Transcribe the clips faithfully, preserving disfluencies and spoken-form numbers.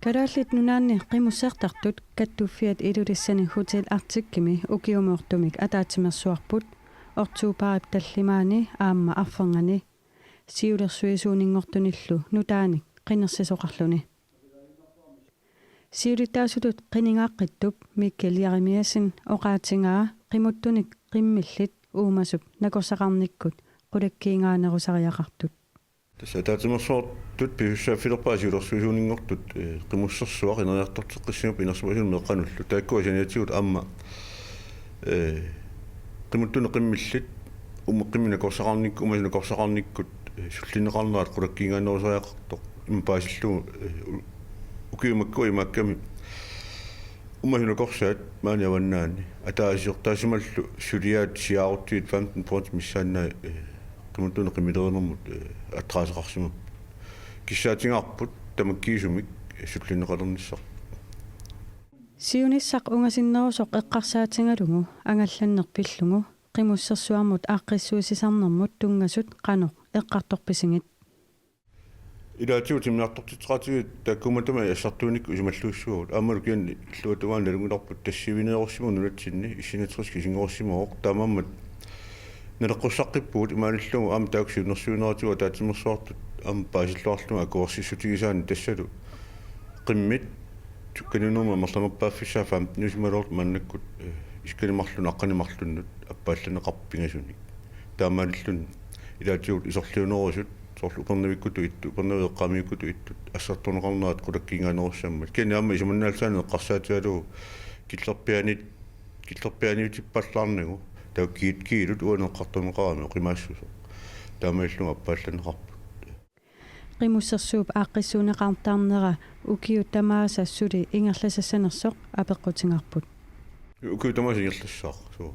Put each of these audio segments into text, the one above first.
Kalaallit Nunaanni qimussertartut Kattuffiat Ilulissani Hotel Arcticimi ukiumoortumik ataatsimeersuarput, oktobarip tallimaani aamma arfernganni siulersuisuuninngortunillu nutaanik qinersisoqarluni. Siulittaasutut qinigaaqqittup Mikkel Jeremiassen oqaatigaa qimuttunik qimmillit uumasup nakorsaqarnikkut qulakkiingaanerusariaqartut. Tassa ataatsimeersuartut pisussaaffilerpaat siulersuisuuninngortut, eh, qimussersuaq ineriartorteqqissimappat inersimasunut meeqqanullu. Taakkua saniatigut aamma, eh, qimuttunik qimmillit, uuma qimmit nakorsaqarnik-, uumasut nakorsaqarnikkut, eh, sullinneqarnerat qulakkiingaanerusariaqartoq. Imma paasillugu, eh, u-, ukiut makkua imaakkami uumasut nakorsaat maani avannaani. Ataasiartaasimallu suliaat siaarutsigit femten procent missaannaat, eh, qimuttunik qimmilerinermut, eh, attraaseqarsimapput. Kissaatigaarput tamakkiisumik, eh, sullinneqalernissarput. Siunissaq ungasinnerusoq eqqarsaatigalugu angallanneq pillugu qimussersuarmut aaqqissuussisarnermut tunngasut qanoq eqqartorpisigit. Ilaatigut timmisartortitseqatigiit taakkuummata tamaasa assartuunikkut isumalluussavagut. Aammalu kisianni illuatungaani nalunngilarput tassiivineerussimagut nunatsinni issinatseris kisinngorussimasoq. Taamaammat naleqqussaqqippugut imaanillugu aamma taakku siunnersuineratigut ataatsimeersuartut aamma paasilluarlunga akuersissutigisaanni tassalu qimmit sukkaniunnermut amerlanerpaaffissaat femteniusimalerput maannakkut, eh, isikkanik marlunnik aqqanik marlunnut appaallanneqarpoq pingasunik. Taamaalilluni ilaatigut isorliunerusut, soorlu Upernavikkutut ittut, Upernavit eqqaamikkutut ittut, assartorneqarnerat qulakkiingaanerussammat. Kisianni aamma isumannaallisaaneq eqqarsaatigalugu killerpiaani-, killerpiaaniutippallaarnagu, taava kiit-, kiilut uani eqqartorneqarami oqimaassuseq. Taamaalillunga appaallanneqarput. Qimussersuup aaqqissuunneqartarnera ukiut tamaasa suli ingerlasassanersoq apeqqutigaarput. Ukiut tamaasa ingerlassaaq, suu.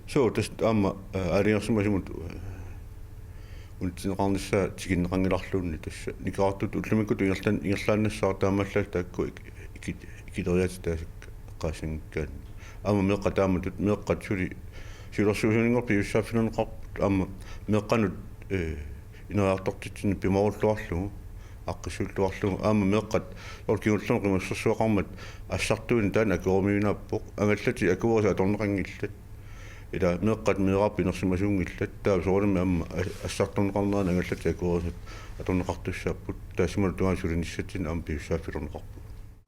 Suu, tassa aamma, eh, aalajangersimasumut, eh, unitsinneqarnissaa tikinneqanngilarluunniit tassa. Nikerartut ullumikkutut ingerlan-, ingerlaannassaaq taamaallaat taakku ik-, ikit-, ikileriaatit taasakka eqqaassanngikkaanni. Aamma meeqqat taamatut, meeqqat suli siulersuisuuninngortut pisussaaffilerneqarput aamma meeqqanut, eh, ineriartortitsineq pimoorulluarlugu, aaqqissuulluarlugu, aamma meeqqat soorlu kingullermik qimussersuaqarmat assartuineq taanna akueruminaappoq, angallatit akuerisat atorneqanngillat. Ila meeqqat meeraapput inersimasuunngillat, taava soorunami aamma as-, assartorneqarnerani angallatit akuerisat atorneqartussaapput, taassumalu tungaanut sulinissatsinnut aamma pisussaaffilerneqarput.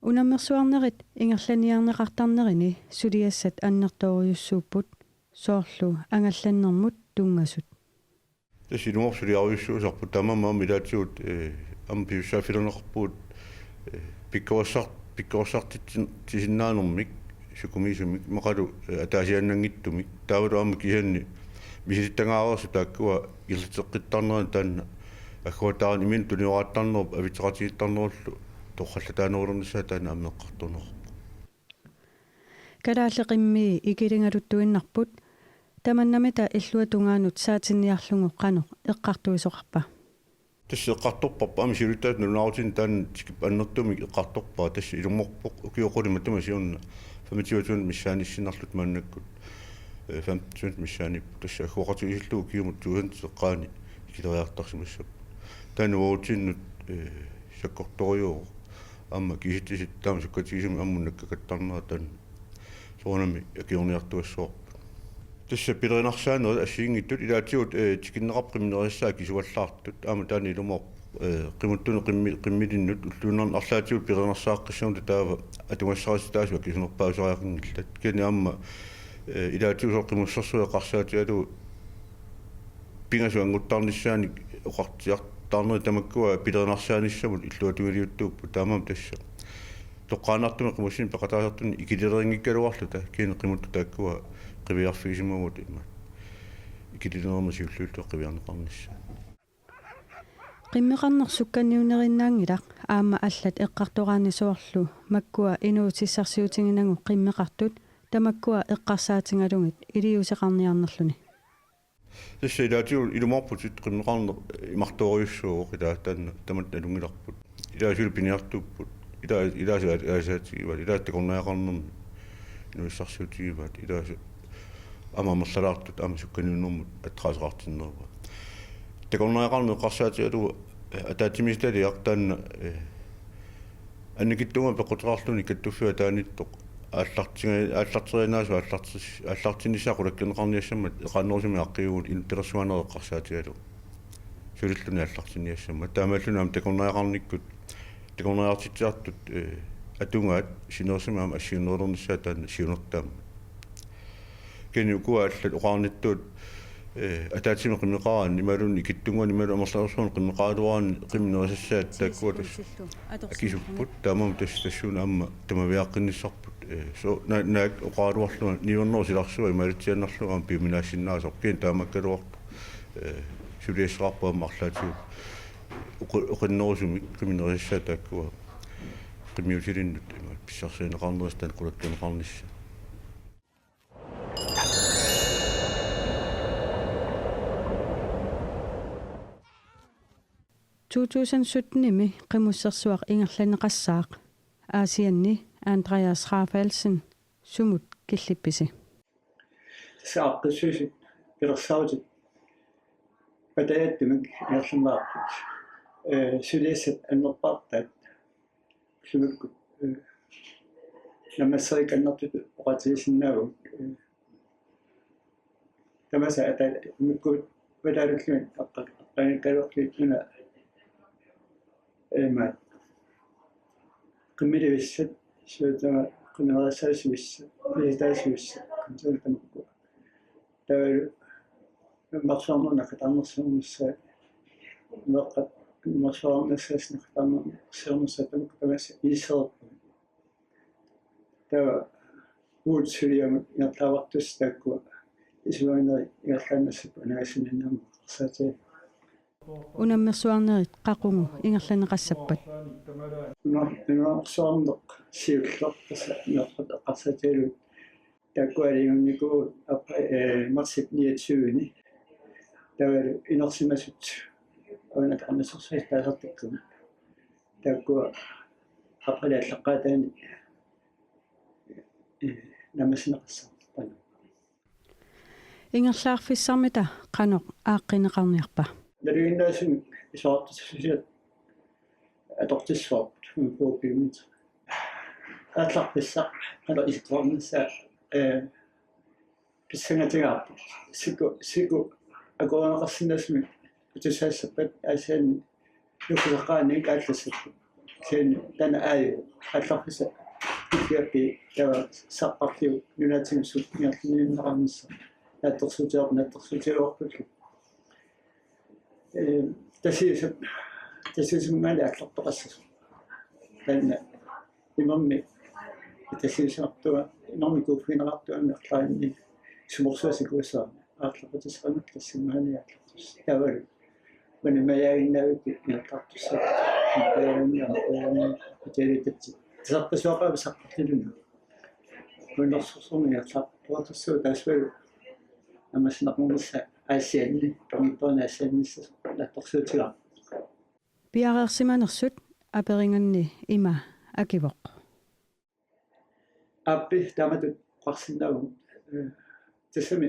Unammersuarnerit ingerlaniarneqartarnerini suliassat annertoorujussuupput, soorlu angallannermut tunngasut. Tassa ilumoorpoq suliarujussuusarput, taamaammat aamma ilaatigut, eh, aamma pisussaaffilerneqarpugut, eh, pikkorissar-, pikkorissartitsin-, tisinnaanermik, sukumiisumik, immaqalu, eh, ataasiaannanngitsumik. Taavalu aamma kisianni misilittagaareersut taakkua ilitseqqittarnerani taanna agguataarneq imminut tunioraattaarnerup avitseqatigiittarnerullu torrallataanerulernissaa taanna aamma eqqartorneqarpoq. Kalaallit qimmii ikiligaluttuinnarput, tamannamita illuatungaanut saatinniarlugu qanoq eqqartuisoqarpa? Tassa eqqartorparput aamma siulittaasut nalunaarutinik taanna tikippat annertuumik eqqartorpara, tassa ilumoorpoq ukiut qulit matuma siorna femogtyve tusind missaaniissinnarlutik maannakkut, eh, femten tusind missaaniipput, tassa agguaqatigiissillugu ukiumut tusind eqqaani ikileriartarsimassapput. Taanna uagutsinnut, eh, sakkortorujuuvoq. Aamma kiisitsisut taama sukkatigisumik ammut nakkakattarnerat taanna soorunami akiorniartuassavarput. Tassa pilerinarsaannerit assigiinngitsut ilaatigut, eh, tikinneqarput qimminerissai akisuallaartut, aamma taanna ilumoorpoq, eh, qimuttunik qimmi-, qimmilinnut ulluinnarni arlaatigut pilerinarsaaqqissinermut taava atugassarititaasut akisunerpaasariaqanngillat. Kisianni aamma, eh, ilaatigut soorlu qimussersuut eqqarsaatigalugu pingasut annguttarnissaannik oqartiartarnerit tamakkua pilerinarsaanissannut illuatungiliuttuupput, taamaammat tassa toqqaannartumik qimussineq peqataasartunik ikilileqanngikkaluarluta, kisianni qimuttut taakkua qiviarfigisimavugut imaat ikililernermut siulliullugu qiviarneqarnissaat. Qimmeqarneq sukkaniunerinnaanngilaq, aamma allat eqqartoraanni soorlu makkua inuussutissarsiutiginagu qimmeqartut tamakkua eqqarsaatigalugit iliuuseqarniarnerluni. Tassa ilaatigut ilumoorputit qimmeqarneq imartoorujussuuvoq, ilaa taanna tamatta nalunngilarput. Ilaat suli piniartuupput. Ilaa, ilaasa aa-, aasaatigivaat. Ilaasa takornariaqarnermi inuussutissarsiutigivaat. Ilaasa aamma amerlalaartut aamma sukkaniunnermut attraaseqartinneruaat. Takornariaqarneq eqqarsaatigalugu Ataatsimiititaliaq taanna, eh, annikitsunnguaq peqquteqarluni kattuffiup ataanittoq aallartiga-, aallarteriinnaasup aallartis-, aallartinnissaa qulakkeerneqarniassammat eqaannerusumik aaqqiivugut inuttalersuanerit eqqarsaatigalugu. Sulilluni aallartinniassammat. Taamaalluni aamma takornariaqarnikkut, takornariartitsisartut, eh, atugaat sinerissami aamma assigiinnerulernissaat taanna siunertaammat. Kisianni ukua allat oqarnittut, eh, ataatsimik qimmeqaraanni imaluunniit ikittunnguani imaluunniit amerlanerusumik qimmeqaraluaraanni qimmit nerisassaat taakkua tassa akisupput, taamaammat tassa tassuuna aamma tamaviaaqqinnissarput, eh, so-, na-, naak oqaraluarlunga niuernerup silarsua imaalitsiaannarlugu aamma piuminaassinnaasoq, kisianni taamaakkaluartoq, eh, suliassaqarpoq aamma arlaatigut oqi-, oqinnerusumik qimmit nerisassaat taakkua qimmiutilinnut ima pissarsiarineqarnerisa taanna qulakkeerneqarnissaa. To tusind sytten-imi Qimussersuaq ingerlanneqassaaq. Aasianni Andreas Rafaelsen, sumut killippisi? Tassa aaqqissuussat pilersaarutit patajattumik ingerlanneqarput. Eh, suliassat annerpaartaat ullumikkut, eh, nammasseriikkannertut oqaatigisinnaavagut, eh, tamaasa ata-, mikkuut pataallutik aqqa-, aqqanikkaluarlutik una, eh, ima qimmilivissat, suutama qimmeqaraassuuvissat, pisitaassuuvissat, qansalu tamakku. Taavalu immersuarneq naqqatarnersiornissaa, meeqqat immersuarnissaat naqqatarnersiornissaat tamakku tamaasa iissereerput. Taava uagut suliamut ingerlaavartussat taakkua isumaginerit ingerlaannassapput anaasinnaanngorsaatiga. Unammersuarnerit qaqugu ingerlanneqassappat? Una-, unammersuarneq siulleq tassa meeqqat eqqarsaatigalugit. Taakkua aalajangiunnikuuvugut apri-, eh, marsip niogtyve-ni. Taavalu inersimasut Avannaata Qammisersuisa taasartakkagut. Taakkua aprilip aallaqqaataani, eh, naammassineqassapput. Ingerlaarfissarmita qanoq aaqqineqarniarpa? Nalinginnaasumik isorartussat atortussavarput, puupiumit. Aallarfissaq, qanoq isikkoqarnissaa, eh, pissangatigaarput. Siku, siku akuerineqarsinnaasumik utersassappat Aasianni nukisaqqaanni aallassapput. Kisianni taanna aaju aallarfissaq killigaarput, taava saqqarliup nunaatigut sukkiarlinniunneqarnissaq naatsorsuutigaar-, naatsorsuutigaarpullu. Eh, Tasiusap, Tasiusaminngaanniit aallartoqassasoq. Taanna imermik Tasiusartua, imermik kuuffigineqartuani arlaanni sumorsuaq sikuussaarami. Aallartissaqarmat tassanngaanniit aallartussaq. Taavalu manna majaaginnaavipput ingerlaartussaq. Majaaginnaa-, majaaginnaa-, qutialiutatsi. Tisarpassuaqaava saqqarlillugu. Unammersorsuarnik ingerlaartussaq taassualu naammassineqarnissaa Aasianni, pangittuani Aasianni naatsorsuutigaarput. Piareersimanersut aperiganni ima akivoq. Aappi taamatut oqarsinnaavugut, eh, tassami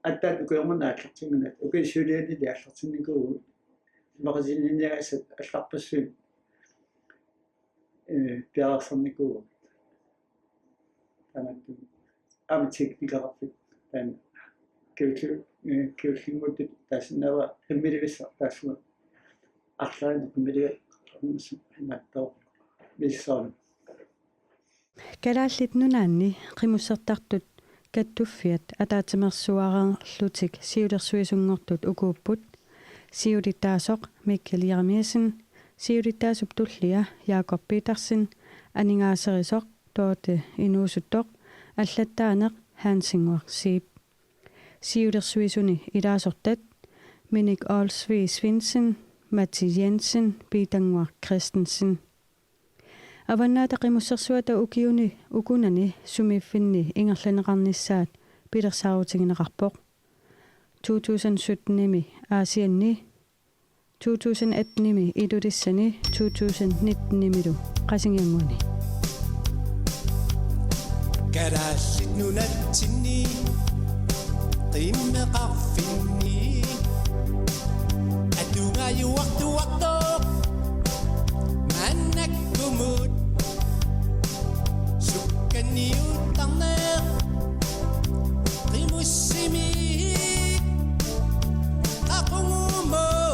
aatsaat ukiormanna aallartinnginnakku, ukiup siulianili aallartinnikuuvugut, imaqatigiinniagassat allarpassuit, eh, piareersarnikuuvugut. Taamatut aamma teknikeqarfik taanna kjolli-, eh, kjollinnguuttut taasinnaavara qimmilivissaq taassuma arlaannik qimmiliviup imaattoq misissuarnik. Kalaallit Nunaanni Qimussertartut Kattuffiat ataatsimeersuareerlutik siulersuisunngortut ukuupput: siulittaasoq Mikkel Jeremiassen, siulittaasup tullia Jakob Petersen, aningaaserisoq Dorthe Inuusuttoq, allattaaneq Hansinnguaq Zeeb. Siulersuisuni ilaasortat: Minik Olsvig Svendsen, Matti Jensen, Piitannguaq Christensen. Avannaata Qimussersuata ukiuni ukunani sumiiffinni ingerlanneqarnissaat pilersaarutigineqarpoq. To tusind sytten-imi Aasianni, to tusind atten-imi Ilulissani, to tusind nitten-imilu Qasigiannguani. Kalaallit Nunatsinni qimmeqarfinni atugajuartuartoq Niuttarneq qimussimik qaqugumut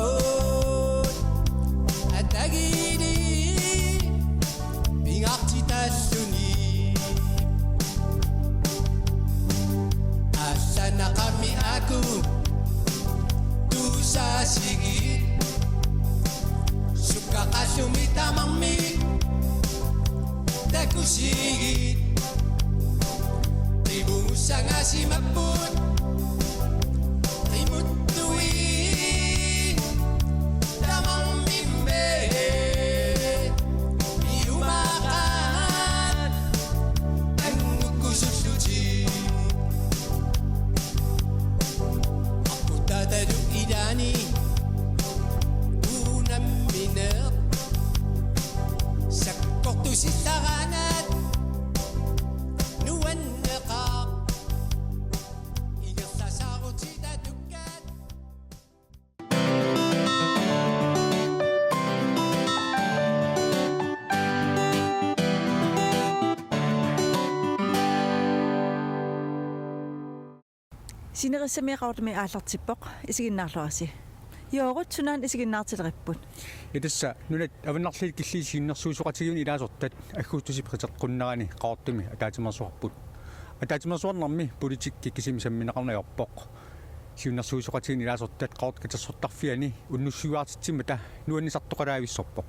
atagili pingaartitalluni. Assanaqami aku tusaasigit sukkaqasumi tamarmik takusigit. Qimugussangasimapput qimuttui tamarmimmi iumaqaat angukkusullutik. Aqqutaatalu ilaani unammineq sakkortusillaraangat nuanneqaaq. Ingerlasaarutit atukkat. Sinerissami Qaqortumi aallartippoq, isiginnaarluarisi. Joorut, sunaana isiginnaartileripput? Ja, tassa nunat avannarliit killiit siunnersuisoqatigiinni ilaasortat aggustip qiteqqunnerani Qaqortumi ataatsimeersuarput. Ataatsimeersuarnermi politikki kisimi sammineqarneq ajorpoq. Siunnersuisoqatigiinni ilaasortat Qaqortoq katersortarfiani unnussiuaartitsimmata nuannisartoqalaavissorpoq.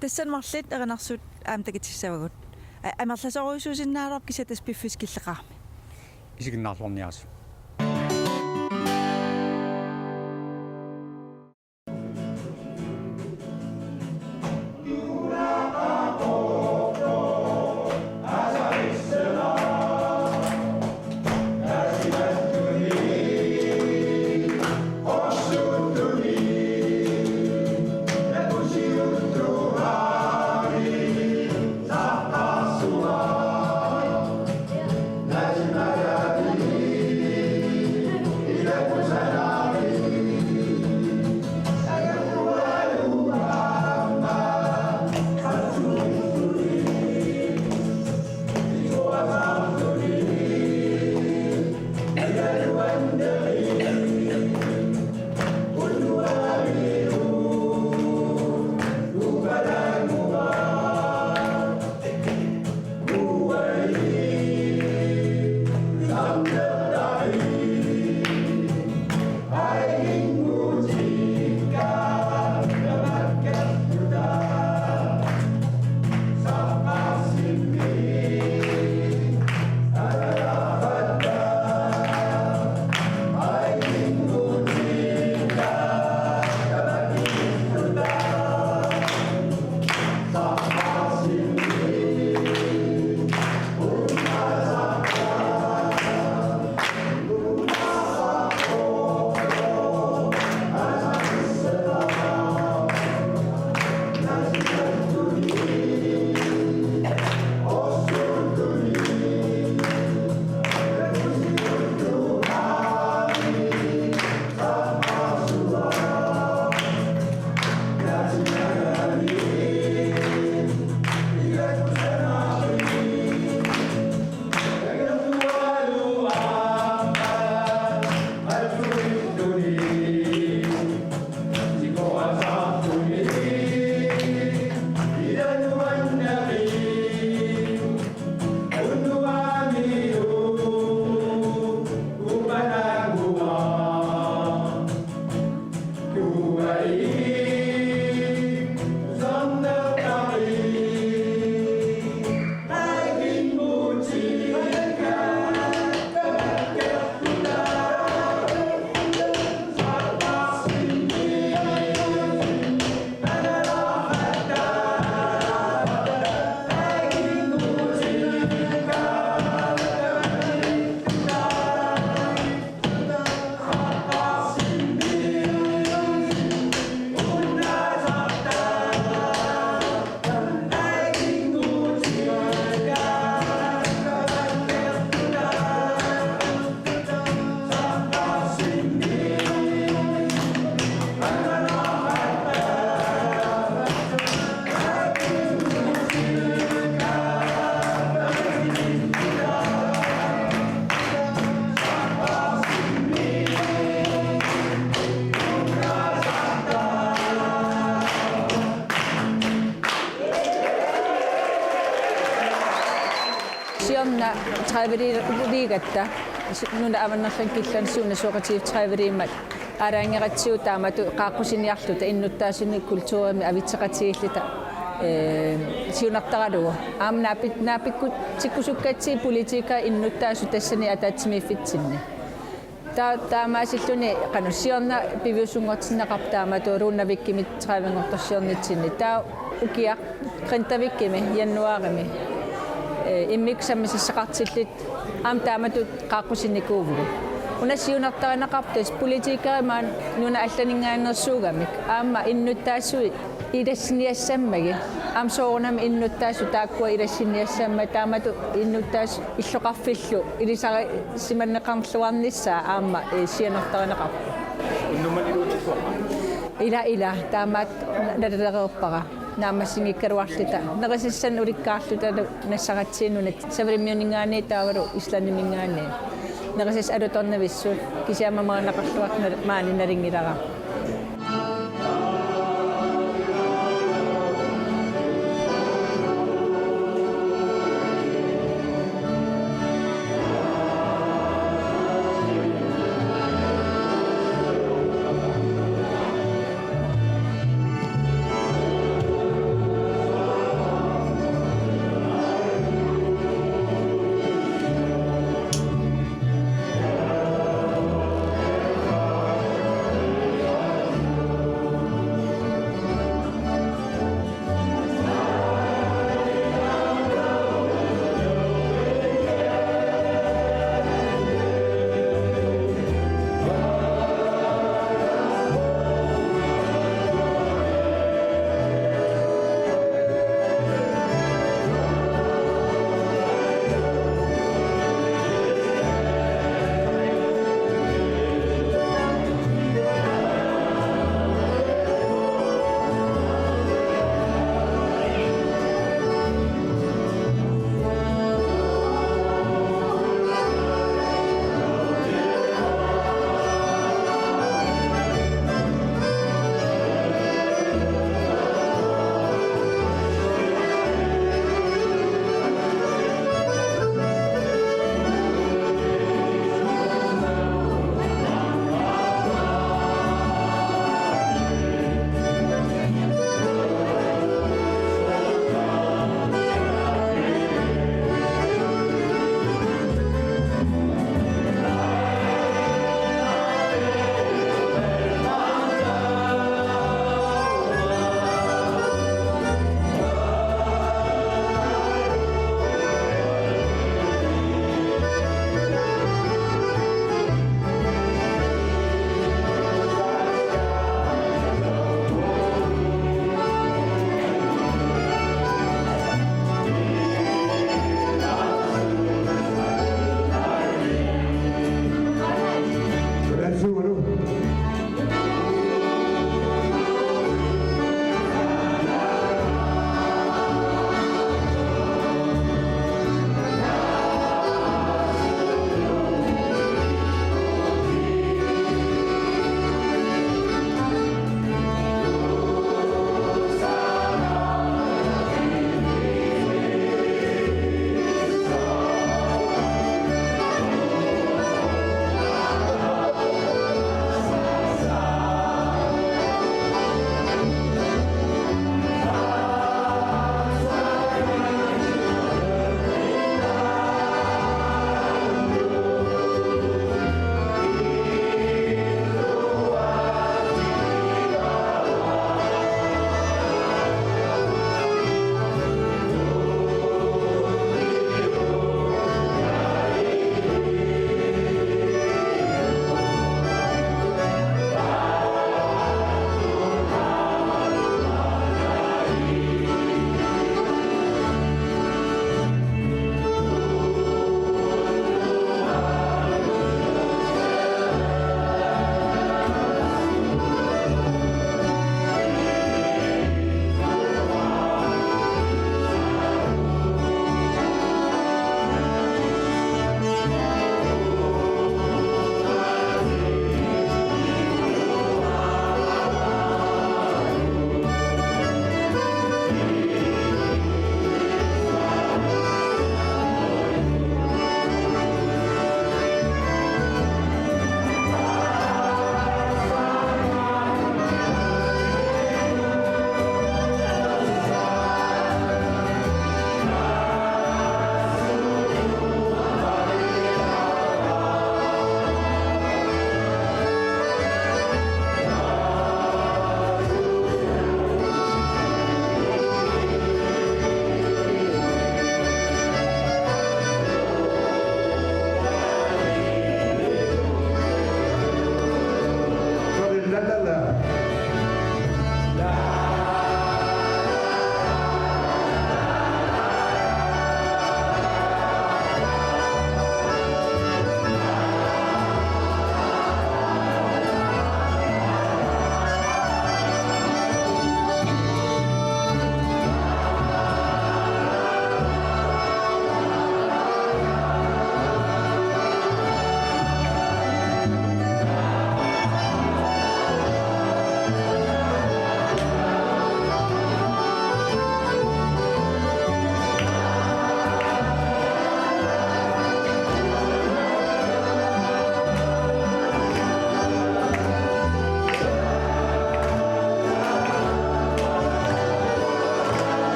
Tassani marluk erinarsuut aamma takutissavagut. A-, amerlasoorujussuusinnaalerpoq kisianni tassa piffissami killeqarami. Isiginnaarluarniarisi. Siorna tredive-liigatta, nunat avannarlimmik killormut siunnersuuqatigiit tredive-liimmat aalajangeratsigit taamatut qaaqqusiniarluta innuttaasunik kulturimik avitseqatigiilluta, ee, siunertaralugu. Aamma naapi-, naapikku-, tikkusukkatsigit politikerit innuttaasut tassani ataatsimiiffitsinni. Ta-, taamaasilluni qanoq siorna piviusunngortinneqarpoq taamatut Runavikkimi tredive-nngortorsiornitsinni. Taava ukiaq Grindavikkimi januaarimi, eh, immikkut sammisassaqartilluta aamma taamatut qaaqqusinikuuvugut. Una siunertarineqarpoq tassa politikerit maani nunat allaninngaanneersuugamik. Aamma innuttaasut ilassiniassammagit. Aamma soorunami innuttaasut taakkua ilassiniassammagit, taamatut innuttaasut illoqarfillu ilisarisimanneqarluarnissaat aamma, eh, siunertarineqarpoq. Unnummut iluatsilluarpa? Ila, ila, taamaattoq nalalereerpara. Naammassinngigaluarluta. Nerisassanik ulikkaarlutalu nassaratsigu nunat Savalimmiuninngaanniit taavalu Islandiminngaanniit. Nerisassat alutornavissut kisianni mamarineqarluartoq nal-, maani nalunngilara.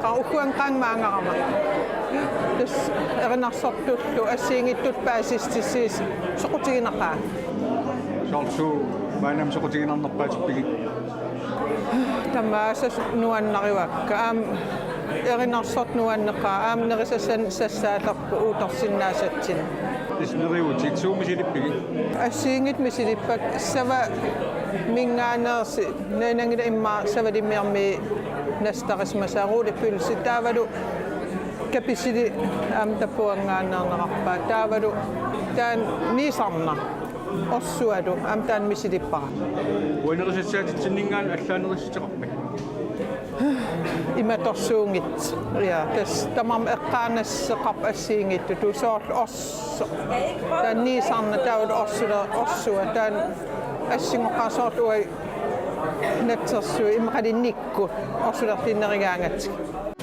Qa ukkuanqaang maangarama. Tassa erinarsortullu assigiinngitsut paasissutissat soqutiginaqaat. Soorlu maannamut soqutiginarnerpaatippigit? Tamaasa nuannarivakka. Aamma erinarsortut nuanneqaat. Aamma nerisassanik sassaalerput uuttorsinnaasatsinnik. Tassa neriuutit suut misilippigit? Assigiinngitsut misilippakka. Savaminngaanneersut, naananngilaq immaqa Savalimmiormiit nassutarisimasaat, rullefylde, taavalu kapisili aamma tapuanngaanneerneqarpaat. Taavalu taanna niisarnaq orsualu aamma taanna misilippara. Uanga nerisassaatitsinninngaanniit allaanerussuteqarpat? Imatorsuunngitsoq. Ja, tassa tamarmik eqqaanasseqarput assigiinngitsut. Soorlu orsoq. Taanna niisarnaq, taavalu orsula-, orsua. Taanna assingoqqaarsortu uagut natsersuut imaluunniit nikkut orsulertinnerugaangatsigit.